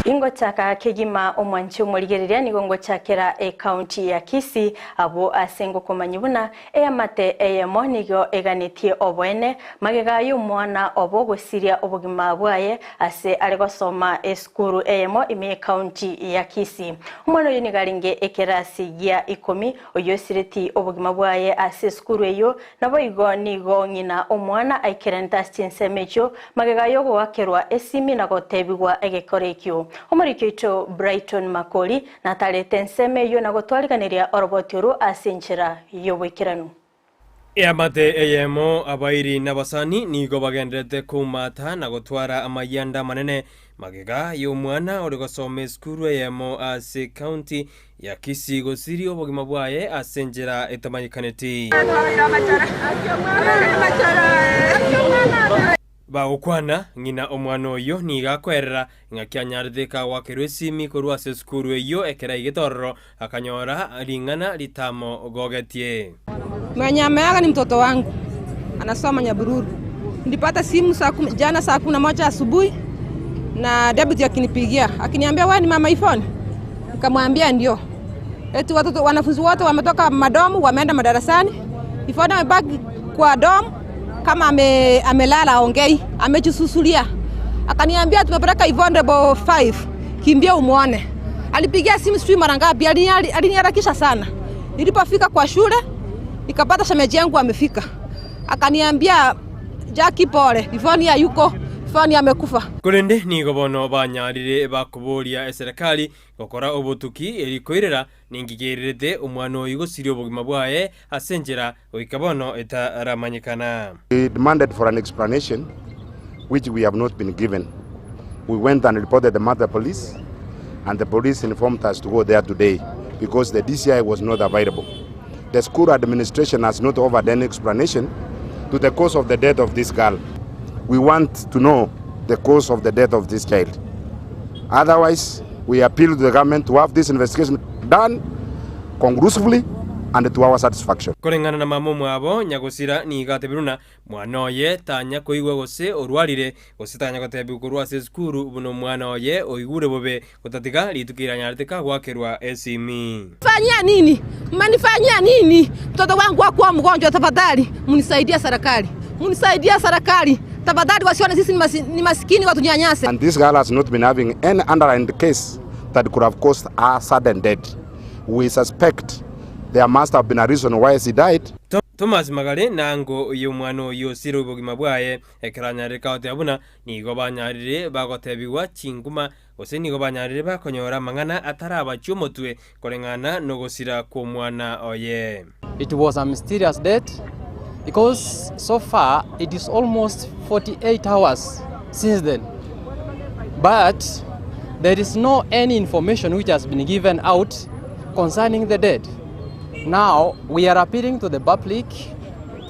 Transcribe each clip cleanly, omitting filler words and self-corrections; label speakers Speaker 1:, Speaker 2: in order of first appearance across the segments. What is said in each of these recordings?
Speaker 1: Ingochaka kegima omwanchi omorigereria nigo ngochakera ecounty ya Kisii abwo ase ngokomanyia buna eamate eyemo nigo eganetie oboene magega y'omwana obo gosiria obogima bwaye ase are gosoma esukuru eyemo ime y'ecounty ya Kisii. Omwana oyio nigo arenge ekerasi gia ikomi oyio osireti obogima bwaye ase esukuru eyio Naboigo nigo ng'ina omwana aikeranete ase chinsemo echio magega y'ogoakerwa esimi na gotebigwa egekora ekio. Omoriki oito Brighton Makori natarete ensemo eyio na gotwariganeria oroboti orwo ase enchera y'oboikeranu.
Speaker 2: Eamate eyemo, abairi na abasani nigo bagendererete koumata na gotwara amayianda amanene magega y'omwana ore gosoma esukuru eyemo ase county ya Kisii gosiria obogima bwaye ase enchera etamanyekaneti. Bagokwana, ng'ina omwana oyio nigo akoerera ng'aki anyarete kagoakerwa esimi korwa ase esukuru eyio ekero aigete ororo akanyora ring'ana ritamogogetie.
Speaker 3: Mwenye ameaga ni mtoto wangu anasoma Nyabururu. Nilipata simu saa kumi, jana saa 11 asubuhi na deputy akinipigia akiniambia wewe ni mama Yvonne? Nikamwambia ndio. Eti watoto wanafunzi wote wametoka madomu wameenda madarasani. Yvonne amebaki kwa dom kama ame, amelala aongei, amejisusulia. Akaniambia tumepeleka Yvonne level 5, kimbia umuone. Alipigia simu sijui mara ngapi, aliniharakisha sana. Nilipofika kwa shule nikapata shemeji yangu amefika, akaniambia Jackie, pole, Yvonne hayuko, Yvonne amekufa.
Speaker 2: Korende nigo bono banyarire bakoboria eserekari gokora obotuki eri koirera ninki keirerete omwana oyio gosiria obogima bwaye ase enchera goika bono etaramanyekana.
Speaker 4: We demanded for an explanation which we have not been given. We went and reported the matter to police and the police informed us to go there today because the DCI was not available. The school administration has not offered any explanation to the cause of the death of this girl. We want to know the cause of the death of this child. Otherwise, we appeal to the government to have this investigation done conclusively and to our satisfaction.
Speaker 2: Koreng'ana na mama omwabo, nyagosira nigo atebire buna mwana oye tanya koigwa gose orwarire, gose tanya gotebigwa korwa ase esukuru buna omwana oye oigure bobe, gotatiga rituko iranyarete kagoakerwa esimi.
Speaker 3: Fanyia nini? Mmenifanyia nini? Mtoto wangu akuwa mgonjwa, tafadhali mnisaidie serikali, mnisaidie serikali tafadhali, wasione sisi ni masikini watunyanyase.
Speaker 4: And this girl has not been having any underlying case that could have caused her sudden death. We suspect there must have been a reason why she died.
Speaker 2: Thomas Magare nango y'omwana oyio osire obogima bwaye, ekero anyarire kagoteba buna nigo banyarire bagotebigwa chinguma gose nigo banyarire bakonyora amang'ana atarabachia omotwe koreng'ana nogosira kw'omwana oye.
Speaker 5: It was a mysterious death because so far it is almost 48 hours since then but there is no any information which has been given out concerning the dead. Now we are appealing to the public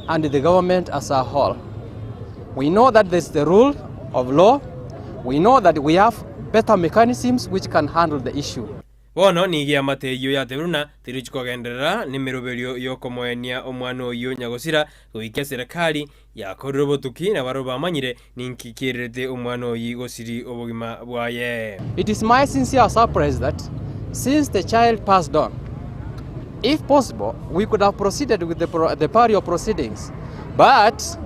Speaker 5: and the government as a whole. We know that there's the rule of law. We know that we have better mechanisms which can handle the issue.
Speaker 2: Bono nigo eamate eyio yatebiru buna terichi kogenderera nemeroberio y'okomoenia omwana oyio nyagosira goika eserekari yakorire obotuki na barabwo bamanyire ninki kiererete omwana oyio gosiri obogima bwaye.
Speaker 5: It is my sincere surprise that since the child passed on, if possible, we could have proceeded with the, pro the burial proceedings, but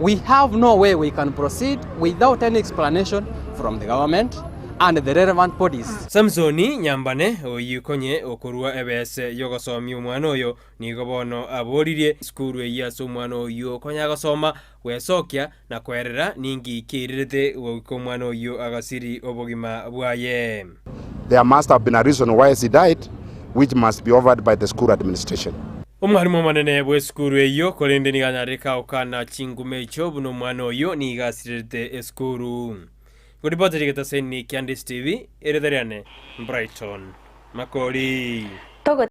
Speaker 5: we have no way we can proceed without any explanation from the government and the relevant bodies.
Speaker 2: Samsoni Nyambane, oyio konye okorua ebese y'ogosomia omwana oyo, nigo bono aboririe esukuru eyio ase omwana oyio konya agosoma, gwesokia na kwerera ninki keirerete goika omwana oyio agasiri obogima bwaye.
Speaker 4: There must have been a reason why she died which must be offered by the school administration.
Speaker 2: Omwalimu omonene bw'esukuru eyio korende nigo anyarire kagokana chinguma echio buna omwana oyio nigo asirerete esukuru. Ngoripota rigetaseni kia Ndisi TV, erieta riane Brighton Makori.